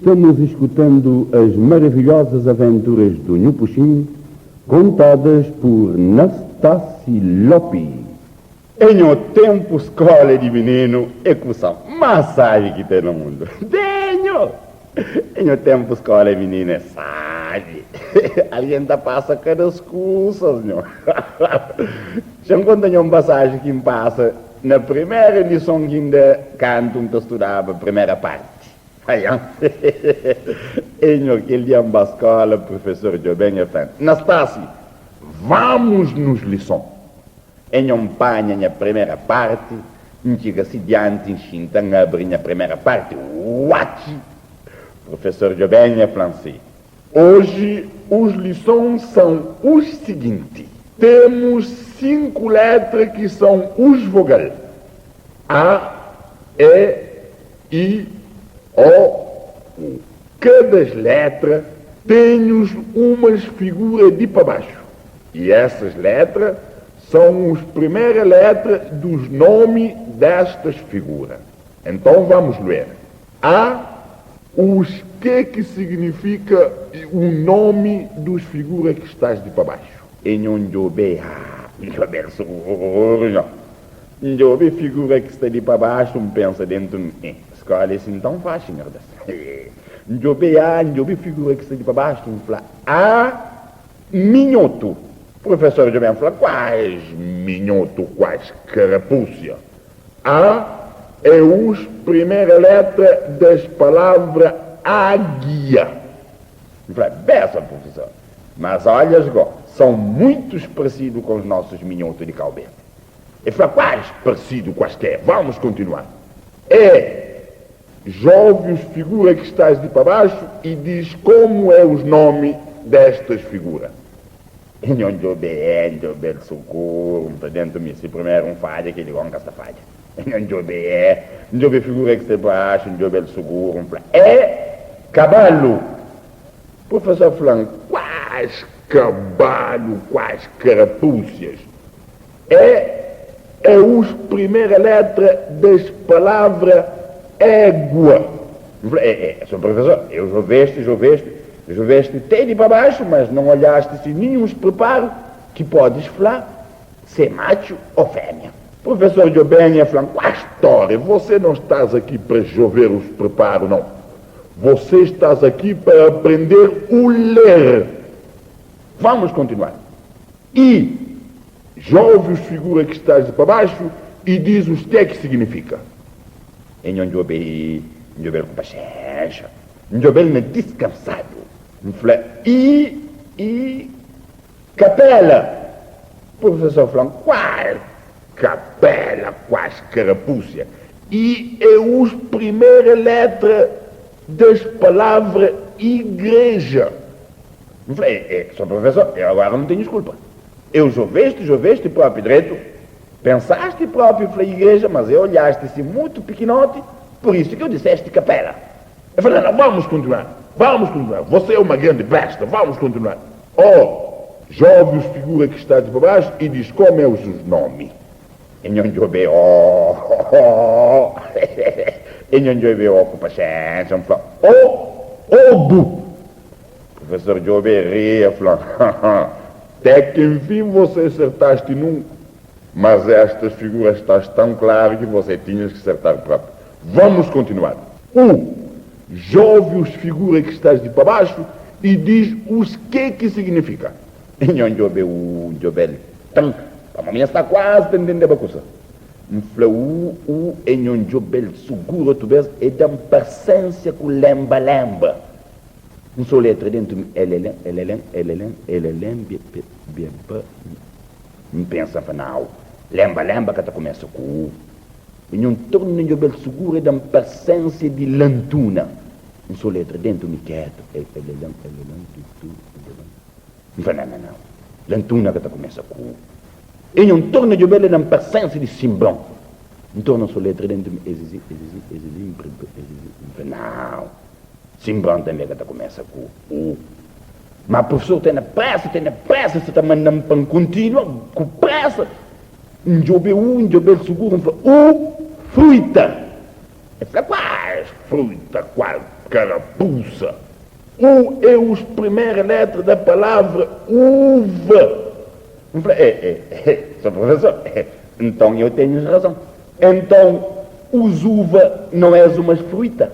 Estamos escutando as maravilhosas aventuras do Nhu Puxin, contadas por Nastassi Lopi. Em nho tempu skola di mininu é kusa más sabi ki ten na mundu. Denho! Em nho tempu skola di mininu é sabi. Algen ta pasa kada skusas nho. Xa N konta nho un pasaji ki N pasa na primera lison ki N da kantu N ta studaba primera parti. Aian! Enho, kel dia N ba skola, prufesor djobe-m e fla-m, Nastasi, vamos nos lison! Enho N panha nha primera parti, N txiga si dianti, N xinta, N abri nha primera parti, uatxi! Prufesor djobe-m e fla-m si, Oji os lisons são os siguinti, Temos 5 letra ki são os vogal, A, E, I, O, U. Kadas letra tenhos umas figura di pa baxu e essas letra são os primera letra dos nomi destas figura. Então vamos ler, A, Os que que significa o nomi dos figura que estás di pa baxu. E nho djobe, ah, djobe suguru nho. N djobe figura ki sta di pa baxu, N pensa dentu mi, eh, skola é sin tãu faxi, nhor Deus. N djobe, ah, N djobe figura ki sta di pa baxu, N fla, ah, minhotu. Profesor djobe-m, fla, kuais minhotu, kuais karapúsia? A é us primera letra des palavra águia. N fla, Benson, profesor, mas olhas go, são muitos parecidos com os nossos minhotos de Cabo Verde. El fla, Quais parecido quaisquer? Vamos continuar. É jove os figura que estás de pa baxo e diz como é os nome destas figura. Nho djobe el, djobe el sukuru, N fla dentu mi, si primeru N fadja, kel li go N ka sta fadja. Nho djobe el, djobe figura ki sta baxu, N djobe el sukuru, N fla, É kabalu! Profesor fla-m, Kuais kabalu, kuais karapúsias? É é us primera letra des palavra égua. N fla, É, é, senhor professor, eu joveste, joveste, joveste te di pa baxu, mas não olhaste si ninhun preparo ki podes fla se é matxu ou fémia. Professor djobe-m e fla-m, Qual história? Você não estás aqui para jover os preparo, não. Você estás aqui para aprender o ler. Vamos continuar. E jove os figura ki stás di pa baxu e diz os ke ki significa. E nho djobe i N djobe-l ku paxénxa. N djobe-l na diskansadu. N fla, I, i, kapéla! Profesor fla-m, Kual kapéla, kuas karapúsia? I é us primera létra des palavra igreja. N fla, É, é, sô profesor, eu agora não tenho desculpa. Eu joveste, joveste próprio direito, pensaste próprio, fla igreja, mas eu olhaste assim muito pequenote, por isso que eu disseste capela. Eu falei, não, vamos continuar, vamos continuar, você é uma grande besta, vamos continuar. Oh, jovem figura que está de baixo e diz como é os seus nomes. Nho djobe, oh, oh, oh, nho djobe, oh, ku paxénxa, N fla, oh, obu. Professor djobe, ri, e fla, Até que enfim você acertaste num, mas estas figuras estás tão claro que você tinhas que acertar próprio. Vamos continuar. U, jove os figura que estás de pa baixo e diz os que que significa. Nho djobe u, djobe-l tan, pamodi nha sta kuazi ta ntendeba kusa. N fla u, u, e nho djobe-l suguru otu bes, e da-m pasensia ku lenba-lenba. Un so letra dentu mi, elelen, elelen, elelen, elelen, bie, be, bie, ba, N pensa, N fla, nau, lenba-lenba ka ta kumesa ku u. E nho torna djobe-l suguru, e da-m pasensia di lantuna. Un so letra dentu mi ketu, e, elelen, elelen, tu, tu, elelen. N fla, nau, nau, nau, lantuna ka ta kumesa ku u. E nho torna djobe-l, e da-m pasensia di sinbron. N torna so letra dentu mi, ezizi, ezizi, ezizi, bri, bri, ezizi. N fla, nau. Sinbron tanbe ka ta kumesa ku u. Ma profesor tene presa, tene presa, sa ta manda-m pa N kontinua ku presa. N djobe u, N djobe-l suguru, N fla, U, fruta! El fla, Kual fruta? Kual? Karapusa. U é os primera letra da palavra uva. N fla, É, é, é, sr. Professor, é, nton eu tenho razão. Enton, os uva não és umas fruita?